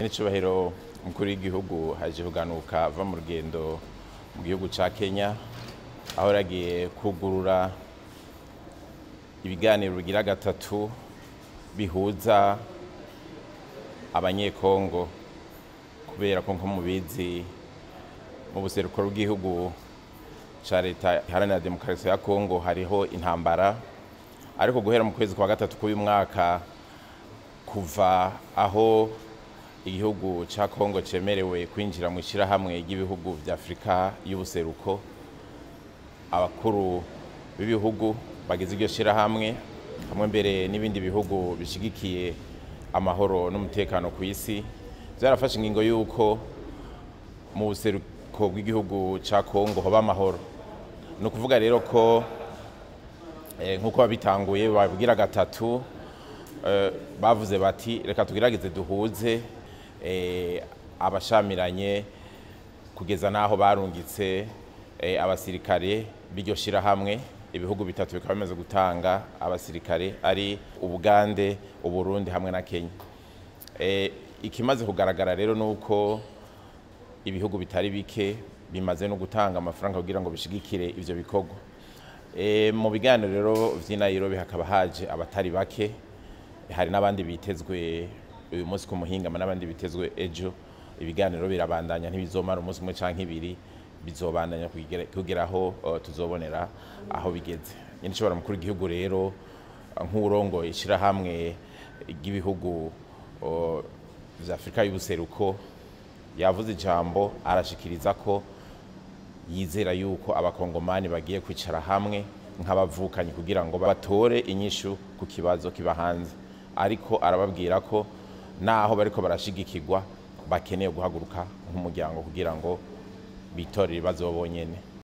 Nyenicubahiro umukuru w'igihugu haje kuganuka ava mu rugendo mu gihugu ca Kenya, aho yaragiye kugurura ibiganiro bigira gatatu bihuza abanyekongo, kubera ko nko mubizi mu buseruko bw'igihugu ca Leta Iharanira Demokarasi ya Kongo hariho intambara. Ariko guhera mu kwezi kwa gatatu k'uyu mwaka, kuva aho igihugu ca Kongo cemerewe kwinjira mu ishirahamwe ry'ibihugu vya Afrika y'ubuseruko, abakuru b'ibihugu bagize iryo shirahamwe hamwe mbere n'ibindi bihugu bishigikiye amahoro n'umutekano ku isi vyarafashe ingingo y'uko mu buseruko bw'igihugu ca Kongo hoba amahoro. Ni ukuvuga rero ko nk'uko babitanguye babwira gatatu, bavuze bati reka tugerageze duhuze abashamiranye, kugeza n'aho barungitse abasirikare b'iryo shirahamwe. Ibihugu bitatu bikaba bimaze gutanga abasirikare, ari Ubugande, Uburundi hamwe na Kenya. Ikimaze kugaragara rero nuko ibihugu bitari bike bimaze no gutanga amafaranga kugira ngo bishigikire ivyo bikorwa. Mu biganiro rero vy'i Nairobi hakaba haje abatari bake, hari n'abandi bitezwe uyu munsi ku muhingama n'abandi bitezwe ejo. Ibiganiro birabandanya, ntibizomara umunsi umwe canke ibiri, bizobandanya kugera aho tuzobonera aho bigeze. Nyenicubahiro mukuru w'igihugu rero, nk'uwurongoye ishirahamwe ry'ibihugu vya Afrika y'ubuseruko, yavuze ijambo arashikiriza ko yizera yuko abakongomani bagiye kwicara hamwe nk'abavukanyi kugira ngo batore inyishu ku kibazo kiba hanze. Ariko arababwira ko naho bariko barashigikirwa bakeneye guhaguruka nk'umuryango kugira ngo bitorere ibibazo bonyene.